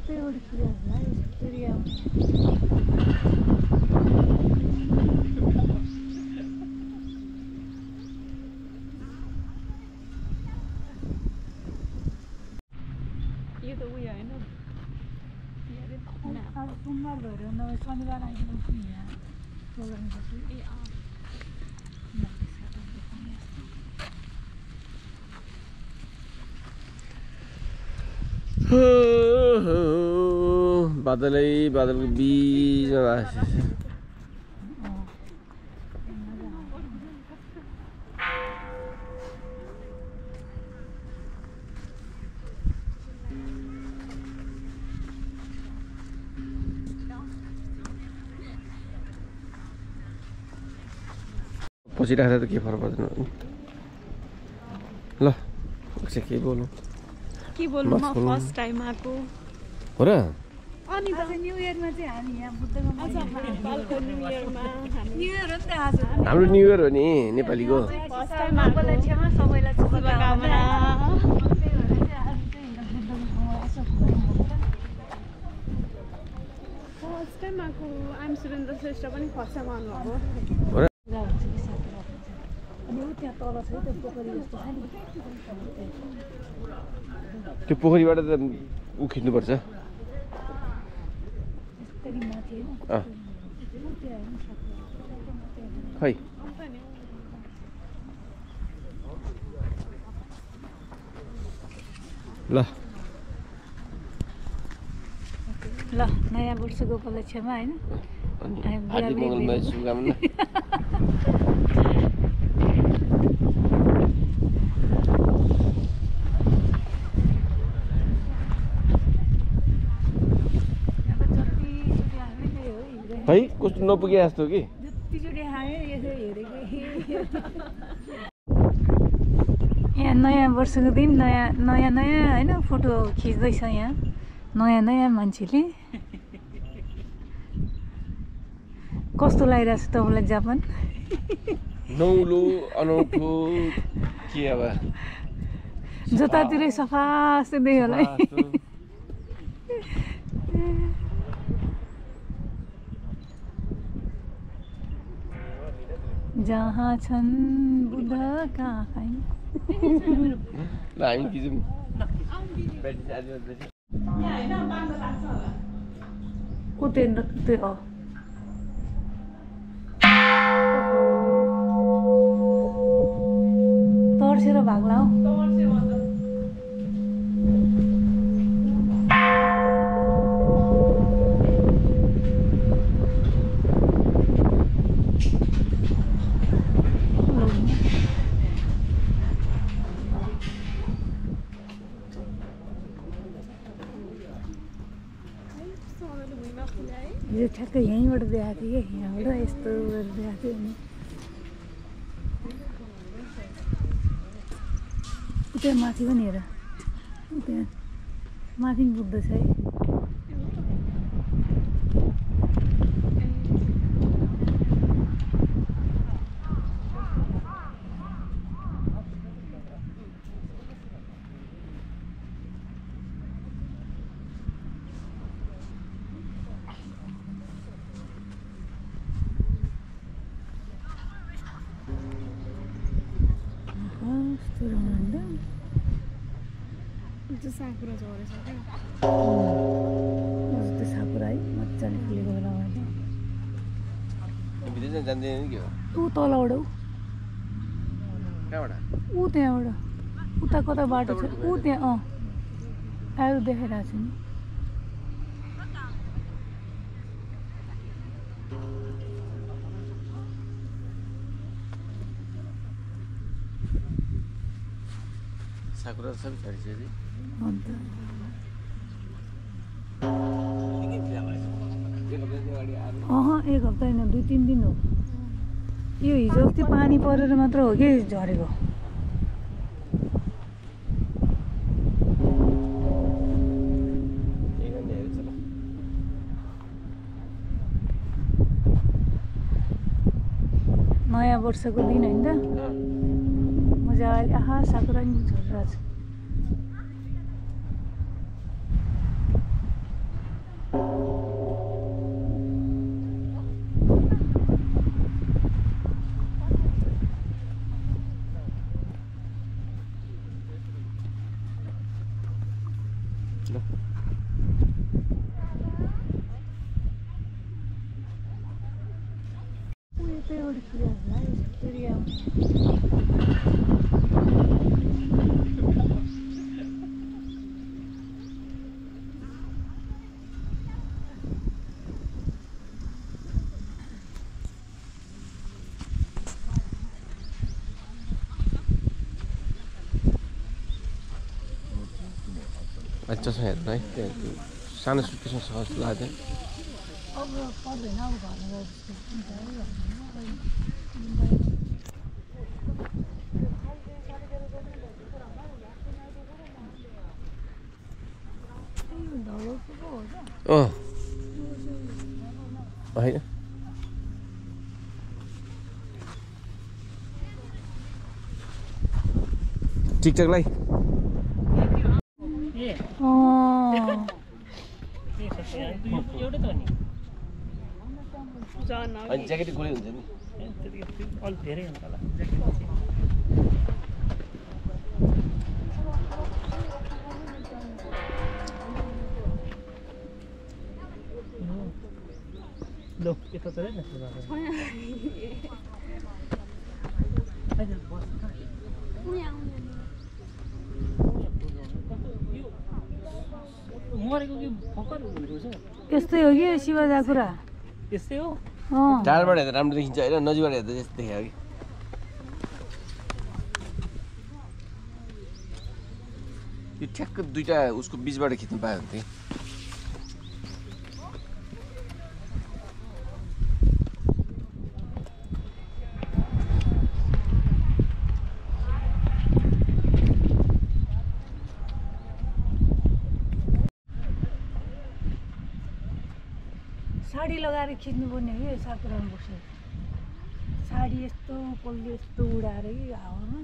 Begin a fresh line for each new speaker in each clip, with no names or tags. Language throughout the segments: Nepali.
यो त उयो हैन
आज सोमबार भएर नभए शनिबार आइदिनु पनि यहाँ प्रोग्राम गर्छु
ए
बादलै बादलको बीचमा भाषिन्छ पछि राख्दा त के फरक पर्दैन ल एकछिन के बोलौँ
के बोल्नु म फर्स्ट टाइम आको
हो र
अनि त
न्यू इयरमा चाहिँ हामी यहाँ बुद्धको
आज नेपालको न्यू इयरमा हामी
न्यू इयर हो नि त आज
हाम्रो न्यू इयर हो नि नेपालीको
फर्स्ट टाइम आको
क्षमा सबैलाई
शुभकामना फर्स्ट टाइम आको आइम सुरेन्द्र श्रेष्ठ पनि फर्स्ट टाइम आउनुभएको
हो र
अनि ऊ त्यहाँ तल छ त्यो पोखरी जस्तो छ नि
त्यो पोखरीबाट त ऊ खिच्नुपर्छ
त्यही माथि हैन
खै ल
ल नयाँ वर्षको उपलक्ष्यमा हैन
हार्दिक मङ्गलमय शुभकामना है कस्तो नपुगे जस्तो कि
यहाँ नयाँ वर्षको दिन नयाँ नयाँ नयाँ होइन फोटो खिच्दैछ यहाँ नयाँ नयाँ मान्छेले कस्तो लागिरहेछ तपाईँलाई जापान
नौलो अनौठो के अब
जतातिरै सफा जस्तै देख्यो होला है जहाँ छन् बुद्धका आँखा
ल हामी खिचौँ
को त्यो तर्सेर भाग्ला हौ यो ठ्याक्कै यहीँबाट देखाएको थियो कि यहाँबाट यस्तो गरेर देखाएको थियो नि त्यहाँ माथि पनि हेर त्यहाँ माथि पनि बुझ्दैछ है
साकुरा झरेछ क्या
जस्तो साकुरा है मजाले फुलेको बेलामा
भित्र जान्दैन के हो
ऊ तलबाट ऊ
कहाँबाट
ऊ त्यहाँबाट उता कता बाटो छ ऊ त्यहाँ आएर देखाइरहेको छ नि
साकुरा सब झरिसक्यो
अन्त एक हप्ता होइन 2-3 दिन हो यो हिजो अस्ति पानी परेर मात्र हो कि झरेको नयाँ वर्षको दिन होइन त मजाले आहा साकुरा नि झरिरहेको छ
चस्मा हेर्नु है त्यो सानो सुटकेसमा छ जस्तो लाग्यो
अब पर्दैन अब घरमा गएर
होइन टिकटकलाई अनि ज्याकेट गोली हुन्छ नि
अलिक धेरै हुन्छ होला लो यता चले न मरेको कि भर्खर
यस्तै हो कि शिवजा कुरा
त्यस्तै हो
टाढाबाट हेर्दा राम्रो देखिन्छ होइन नजिकबाट हेर्दा त्यस्तो देखायो कि यो ठ्याक्क दुईटा उसको बिचबाट खिच्नु पायो भने चाहिँ
साडी लगाएर खिच्नुपर्ने हो कि साकुरामा बसेर साडी यस्तो कसले यस्तो उडाएर कि हावामा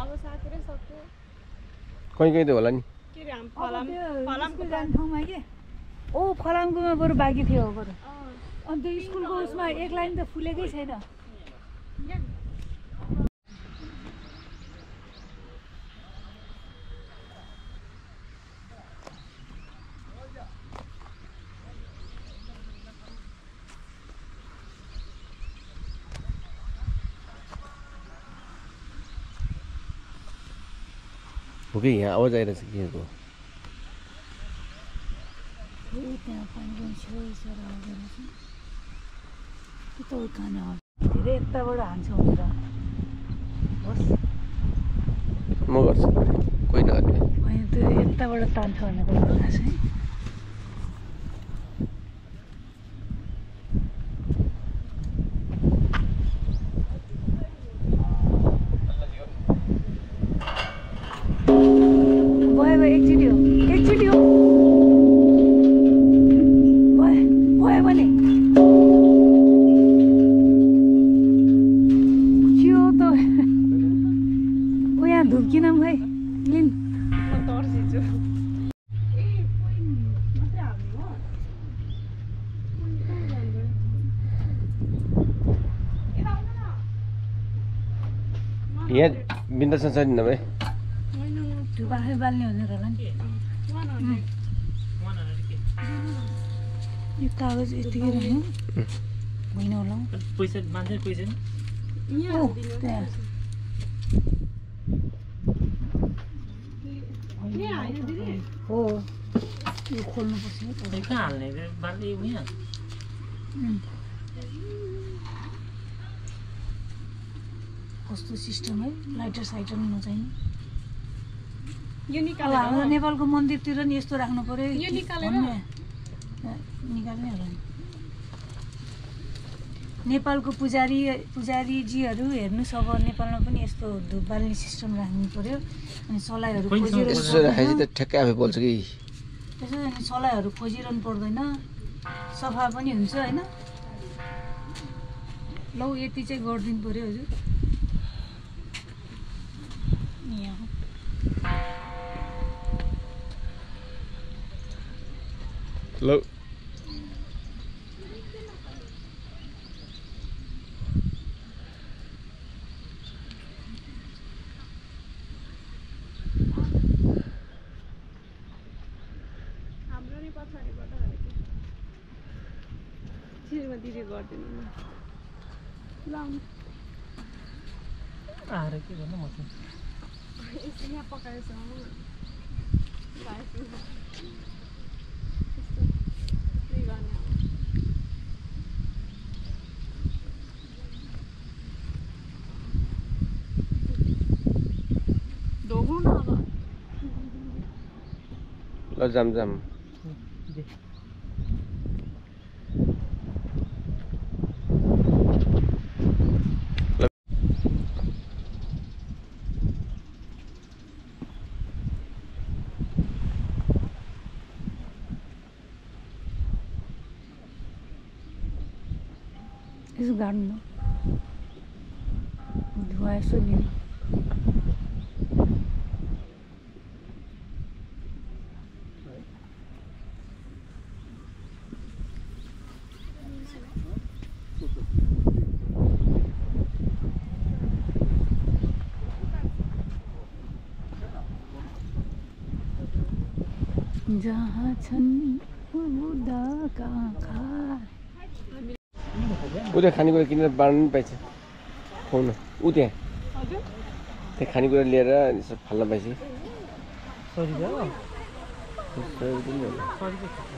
अब साकेरै सक्यो
कहीँ कहीँ त होला नि
के रे हाम
अब त्यो
फलामको
स्कुल जाने ठाउँमा के ओ फलामकोमा बरु बाँकी थियो बरु अन्त स्कुलको उसमा एक लाइन त फुलेकै छैन
हो कि यहाँ आवाज आइरहेछ के हो
त्यहाँ पानीको छेउ सर आउँदो रहेछ कि त उखाने हो धेरै यताबाट हान्छ भनेर बस
म गर्छु कोही नगर्ने
होइन त्यो यताबाट तान्छ भनेर थाहा छ है भयो एकचोटि हो एकचोटि हो भयो भने के हो त यहाँ धुप्किन खै लिन
म तर्सिन्छु
यहाँ बिन्दासन छ नि नभए
धुप आफै बाल्ने भनेर होला नि यो कागज यतिकै राख्नु होइन होला
पैसा मान्छे पैसा नि
ओ त्यहाँ हो यो खोल्नुपर्छ है त।
कहाँ हाल्ने बाल्ने यहाँ
कस्तो सिस्टम है लाइटर साइटर नचाहिने
यो
अब
निकालेर
हाम्रो नेपालको मन्दिरतिर नि यस्तो राख्नु पर्यो
यो निकालेर?
निकाल्ने होला नि नेपालको पुजारीजीहरू हेर्नुहोस् अब नेपालमा पनि यस्तो धुप बाल्ने सिस्टम राख्नु पर्यो अनि सलाइहरू खोजिरहनु
यसो राखेपछि त ठ्याक्कै आफै बोल्छ कि
त्यसो अनि सलाइहरू खोजिरहनु पर्दैन सफा पनि हुन्छ होइन लौ यति चाहिँ गरिदिनु पर्यो हजुर यहाँ
ल
पनि पछाडिबाट हालेको श्रीमतीले गरिदिनु न लाउनु
आएर के गर्नु म चाहिँ
यसो यहाँ पकाएछ ढोग्नु न अब
ल जाम
दे
यसो गाड्नु धुवा यसो लिनु जहाँ छन् बुद्धका आँखा
उता खानेकुरा किनेर बाँड्नु पाइन्छ खुवाउन ऊ त्यहाँ त्यहाँ खानेकुरा लिएर यसो फाल्न पाइन्छ
सरी भयो
सरी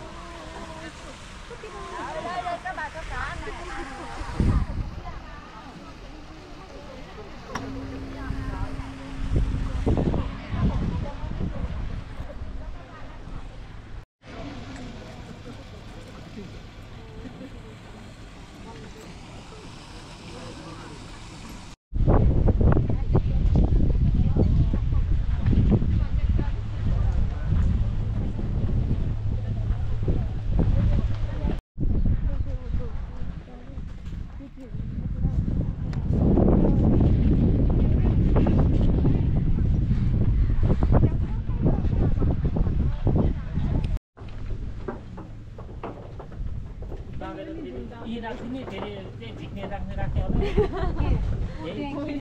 यी राखिदिने फेरि त्यही झिक्ने राख्ने राख्ने होला